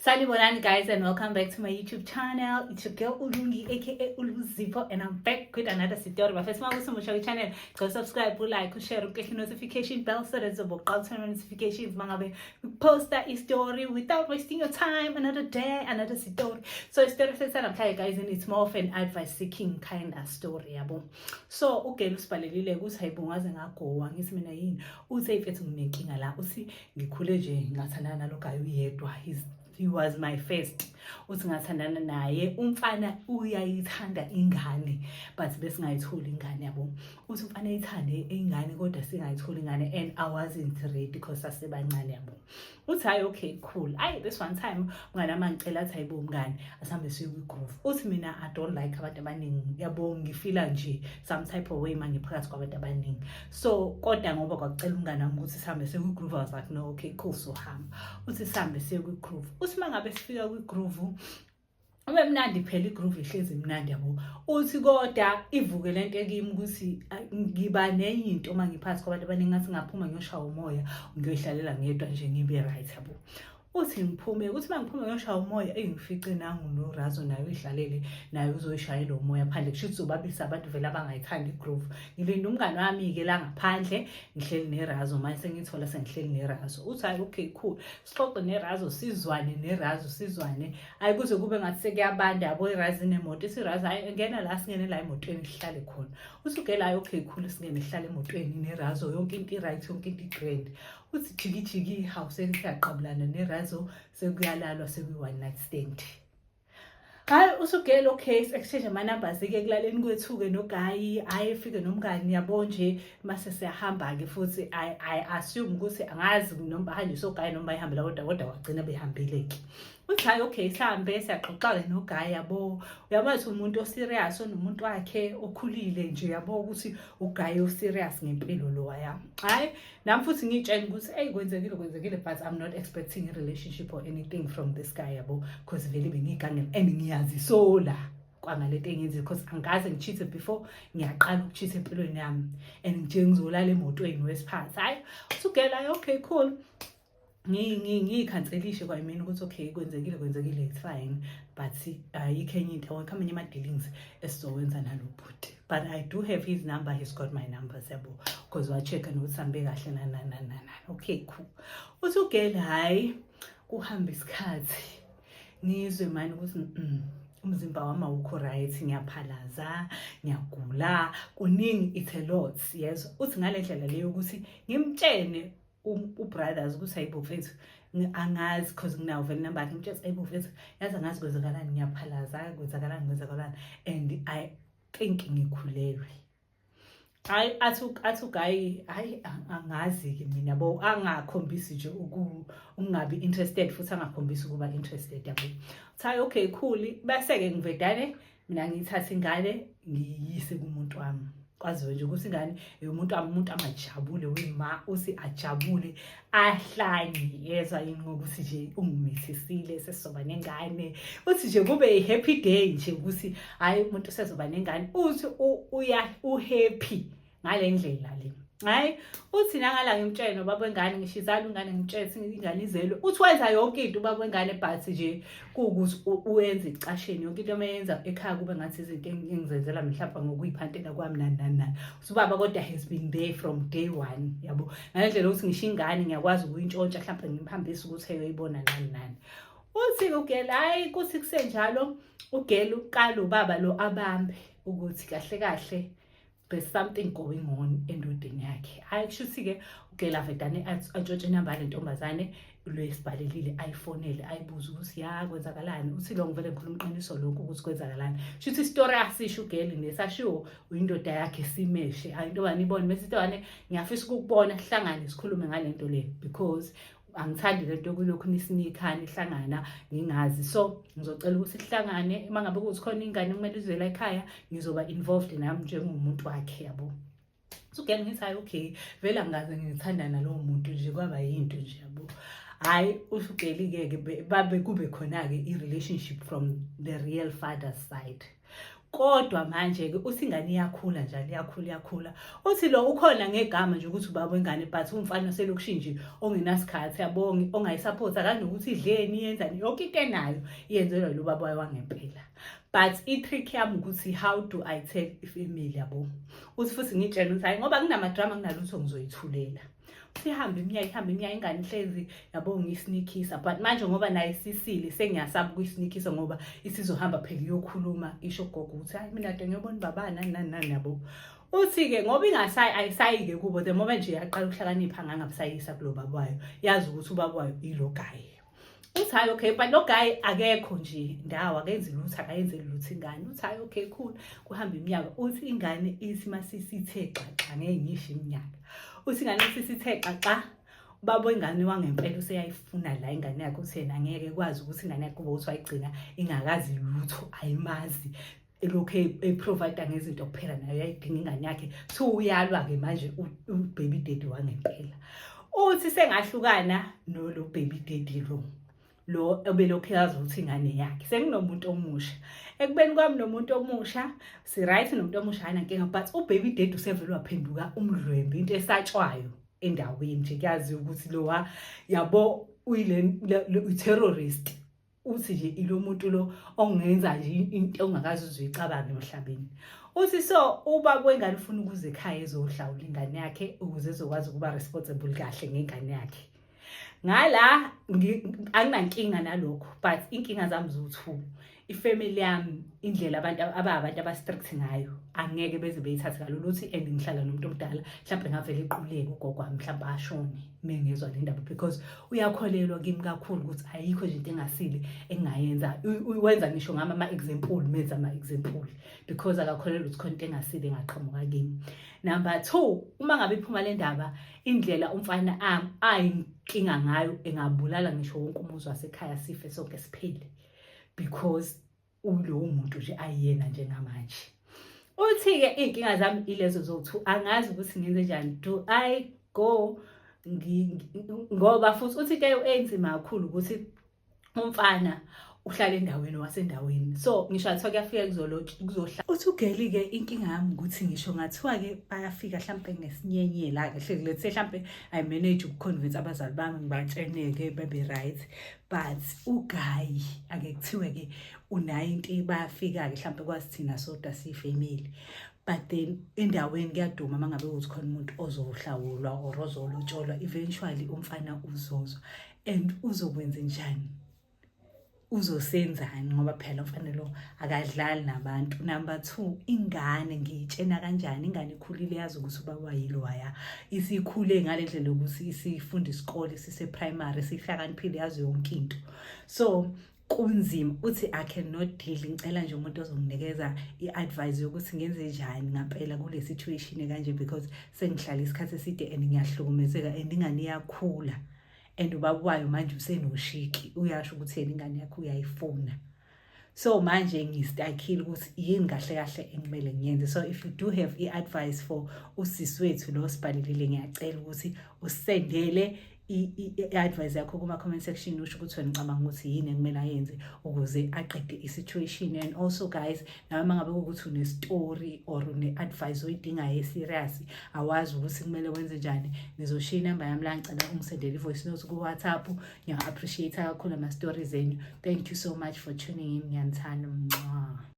Sanibonani guys, and welcome back to my YouTube channel. It's your girl Ulungi, aka Uluzipho, and I'm back with another story. But first, my channel, go subscribe, like, share, click notification bell so that you notifications mangabe we post that story without wasting your time. Another day, another story. So story sesanamhlanje guys, and it's more of an advice seeking kind of story, yabo. So ugirl usibhalelile ukuthi, "Hayibo, ngaze ngagowa." Ngithi mina, "Yini?" Uthi, "Mfethu, nginenkinga la." Uthi, "Ngikhule nje ngathandana nalo guy uyedwa. He was my first." Uthi, "Ngathandana naye umfana, uyayithanda ingane, but besingayitholi ingane, yabo." Uthi, "Umfana eyithande ingane kodwa singayitholi ingane, and I wasn't ready because sasebancane, yabo." Uthi, "Hayi, okay, cool. Ayi, this one time umngane wami angicela, athi, 'Hayibo mngane, asihambe siye kwi-groove.' Uthi, "Mina I don't like abantu abaningi, yabo, ngifila nje some type of way uma ngiphakathi kwabantu abaningi." So kodwa ngoba kwakucela umngane wami ukuthi sihambe siye kwi-groove, I was like, "No, okay, cool, sohamba." Uthi, "Sihambe siye kwi-groove." Uthi uma ngabe sifika kwi-groove, ube mnandi phela, igroove ihlezi imnandi, yabo. Uthi, "Kodwa ivuke lento ekimi ukuthi ngiba nenye into uma ngiphathi kwabantu abaningi, ngathi ngaphuma ngiyoshaya umoya, ngiyoyihlalela ngedwa nje, ngibe right, yabo." Uthi, "Ngiphume." Uthi, uma ngiphume ngiyoshaya umoya, eyi, ngifice nangu norazo naye uyihlalele naye, uzoyishayela umoya phandle. Kusho ukuthi sobabili abantu vele abangayithandi igroove. Ngilinde umngane wami-ke la ngaphandle, ngihleli nerazo. Manje sengiyithola sengihleli nerazo. Uthi, "Hayi, okay, cool, sixoxe nerazo, sizwane nerazo, sizwane. Hayi, kuze kube ngathi sekuyabanda, yabo. Irazo inemoto." Ithi irazo, "Hayi, ngena la, singene la emotweni, sihlale khona." Uthi ugirl, "Hayi, okay, cool, singene, sihlale emotweni nerazo, yonke into i-right, yonke into i-grand." Uthi, "Jiki jiki, hawu, sesiyaqabulana nerazo, sekuyalalwa, sekuyi-one night stand." Hhayi, usugirl, okay, exchange ama-numbers-ke ekulaleni kwethu-ke noguy. Hhayi, efike nomngani, yabo nje. Mase siyahamba-ke futhi. I assume ukuthi angazi noma bahanjiswe oguy noma bayihambela kodwa, kodwa wagcina behambile-ke. Uthi, "Hhayi, okay, sihambe, siyaxoxa-ke noguy, yabo. Uyabona ukuthi umuntu oserious, onomuntu wakhe okhulile nje, yabo, ukuthi uguy oserious ngempilo lowaya. Hhayi, nami futhi ngiy'tshela ukuthi, eyi, kwenzekile, kwenzekile, but I'm not expecting a relationship or anything from this guy, yabo, because vele bengiyigangela and ngiyazisola kwangalento engiyenzile, because angikaze ngicheat before, ngiyaqala ukucheat empilweni yami, and nje ngizolala emotweni wesiphathi." Hhayi, usugirl, "Hhayi, okay, cool, ngiyikhanselishe kwayimina ukuthi okay, kwenzekile, kwenzekile, it's fine, but ayikho enye into, awekho amanye ama-dealings esizowenza nalo bhuti, but I do have his number, he's got my numbers, yabo, because wa-check-a nokuthi sambe kahle, nani nani nani nani. Okay, cool." Uthi ugirl, "Hhayi, kuhamba isikhathi, ngizwe mani ukuthi umzimba wami awukho right, ngiyaphalaza, ngiyagula, kuningi, it's a lot, yezwa." Uthi, "Ngale ndlela leyo ukuthi ngimtshene ubrothers ukuthi, hayibo mfethu, angazi, cause nginawo vele inamba yakhe, ngimtshela, hayibo mfethu, yazi angazi kwenzakalani, ngiyaphalaza, kwenzakalani, kwenzakalani, and I think ngikhulelwe." Hayi, athi uguy, "Hayi, angazi-ke mina, yabo." Angakhombisi nje ukungabi interested, futhi angakhombisi ukuba interested, yabo. Uthi, "Hayi, okay, cool, bese-ke ngivedane mina ngiyithathe ingane, ngiyise kumuntu wami, kwaziwe nje ukuthi ingane umuntu wami, umuntu amajabule wema." Uthi ajabule ahlanye, yezwa yini, ngokuthi nje ungimithisile, sesizoba nengane. Uthi nje kube i-happy day nje ukuthi hhayi, umuntu usezoba nengane. Uthi uya uhappy ngale ndlela le. Hhayi, uthi, "Nangala ngimtshele nobaba wengane, ngisho izalwa ingane, ngimtshele ingane izelwe." Uthi wenza yonke into ubaba wengane, but nje kuwukuthi uwenza ecasheni yonke into emeyenza ekhaya, kube ngathi izinto engizenzela mhlawumbe ngokuyiphantela kwami, nani nani nani. Uthi ubaba kodwa has been there from day one, yabo, ngale ndlela yokuthi ngisho ingane ngiyakwazi ukuyintshontsha, mhlawumbe ngimhambise ukuthi eyoyibona, nani nani. Uthi ugirl, hhayi, kuthi kusenjalo, ugirl uqala ubaba lo abambe ukuthi kahle kahle there's something going on endodeni yakhe. Hhayi, kusho ukuthi-ke ugirl avedane antshontshe inamba yale ntombazane lwesibhalelile, ayifonele, ayibuze ukuthi, "Ya, kwenzakalani?" Uthi lo, "Ngivele ngikhuluma iqiniso lokhu ukuthi kwenzakalani." Sho ukuthi isitori asisho ugirl nesashiwo uyindoda yakhe simeshe. Hayi, intombazane ibone bese intombazane, "Ngiyafisa ukukubona, sihlangane, sikhulume ngale nto le, because angithandi lento kulokhu nisinikhani ihlangana ngingazi. So ngizocela ukuthi sihlangane. Uma ngabe kuthi khona ingane kumele izwe la ekhaya, ngizoba involved nami njengomuntu wakhe, yabo." So ugirl ngithi, "Hayi, okay, vele angikaze ngithanda nalowo muntu nje, kwaba yinto nje, yabo." Hhayi, usugirl-ke ke babe kube khona-ke i-relationship from the real father's side. Kodwa manje-ke uthi ingane iyakhula njalo, iyakhula, iyakhula. Uthi lo ukhona ngegama nje ukuthi ubaba wengane, but umfana oselokishini nje ongenasikhathi, yabo, ongayi-support akanokuthi idleni, yenzani, yonke into enayo iyenzelwa lo baba wayo wangempela. But i-trick yami ukuthi how do I tell ifamily, yabo? Uthi futhi ngitshela ukuthi hayi, ngoba kunamadrama, kunalutho, ngizoyithulela. Sihambe iminyaka, ihambe iminyaka, ingane ihlezi, yabo, ngiyisinikisa. But manje ngoba naye isisile, sengiyasaba ukuyisinikisa ngoba isizohamba phela iyokhuluma, isho gogo ukuthi hayi, mina kade ngiyobona ubaba, nani nani nani, yabo. Uthi-ke ngoba ingasayi, ayisayi-ke kubo. The moment nje yaqala ukuhlakanipha, ngangabusayisa kulo baba wayo, yazi ukuthi ubaba wayo ilo guy. Uthi hayi, okay, but lo guy akekho nje ndawo, akenzi lutho, akayenzeli lutho ingane. Uthi hayi, okay, cool. Kuhamba iminyaka. Uthi ingane ithi masisithe xaxa, ngeke ngisho iminyaka, uthi ingane isisithe xaxa, ubaba wengane wangempela useyayifuna la ingane yakhe. Uthi yena angeke kwazi ukuthi ingane yakhe kuba ukuthi wayigcina ingakazi lutho, ayimazi, elokhu e-provide ngezinto kuphela, nayo yayidinga ingane yakhe. So uyalwa-ke manje u-baby daddy wangempela. Uthi sengahlukana nolo baby daddy lo obelokhu yazi ukuthi ingane yakhe. Senginomuntu omusha. Ekubeni kwami nomuntu omusha, si-right nomuntu omusha, ayinankinga, but u-baby daddy usevele waphenduka umdlwembe, into esatshwayo endaweni nje. Kuyaziwa ukuthi lowa, yabo, uyile i-terrorist. Uthi nje ilo muntu lo ongenza nje into ongakaze uzuyicabange emhlabeni. Uthi so uba kwengane ufuna ukuze ekhaya ezohlawula ingane yakhe ukuze ezokwazi ukuba responsible kahle ngengane yakhe. Ngala anginankinga nalokho, but inkinga zami ziwu-two: ifamily yami, indlela abantu ababantu aba-strict ngayo, angeke beze beyithathe kalula. Uthi and ngihlala nomuntu omdala, mhlawumbe ngavele iquleke ugogo wami, mhlawumbe ashone mengezwa le ndaba, because uyakholelwa kimi kakhulu ukuthi ayikho nje into engasile engingayenza. Wenza ngisho ngami ama-example, menza ama-example, because akakholelwa ukuthi khona into engasile engaqhamuka kimi. Number two, uma ngabe iphuma le ndaba, indlela umfana ayinkinga ngayo, engabulala ngisho wonke umuzi wasekhaya, sife sonke siphele, because ulowo muntu nje ayiyena njengamanje. Uthi-ke iy'nkinga zami ilezo zowu-two, angazi ukuthi ngenze njani. Do I go ngoba futhi uthi into enzima kakhulu ukuthi umfana uhlala endaweni wasendaweni, so ngisho ngathiwa kuyafika kuzohla. Uthi ugeli-ke inkinga yami ukuthi ngisho ngathiwa-ke bayafika hlampe ngesinyenyela-ke hle, let's say hlampe I manage uku-convince abazali bami, ngibatshene-ke, babe right, but u-guy ake kuthiwe-ke u-90, bayafika-ke hlampe kwazi thina sodwa siyi-family, but then endaweni kuyaduma uma ngabe kuthi khona umuntu ozohlawulwa or ozolotsholwa. Eventually umfana uzozwa and uzokwenza njani, uzosenzani? Ngoba phela umfana lo akadlali nabantu. Number two, ingane ngiyitshena kanjani? Ingane ikhulile, yazi ukuthi ubaba wayilo waya, isikhule ngale ndlela yokuthi isifunda isikole, sise-primary, sihlakaniphile, yazi yonke into, so kunzima. Uthi I cannot deal. Ngicela nje umuntu ozonginikeza i-advice yokuthi ngenze njani ngampela kule situation kanje, because sengihlala isikhathi eside and ngiyahlukumezeka and ingane iyakhula and ubaba wayo manje usenoshiki, uyasho ukuthi yena ingane yakhe uyayifuna. So manje ngi-stuckile ukuthi yini kahle kahle engimele ngiyenze. So if you do have i-advice for usisi wethu lo sibhalelile, ngiyacela ukuthi usendele i-advice yakho kuma-comment section, usho ukuthi wena ucabanga ukuthi yini ekumele ayenze ukuze aqede i-situation. And also guys, nawe uma ngabe kuwukuthi une-story or une-advice oyidingayo e-serious, awazi ukuthi kumele wenze njani, ngizoshiya inamba yami la. Ngicela ungisendele i-voice note ku-WhatsApp. Ngiya-appreciate kakhulu ama-stories enu. Thank you so much for tuning in. Ngiyanithanda. Mwah.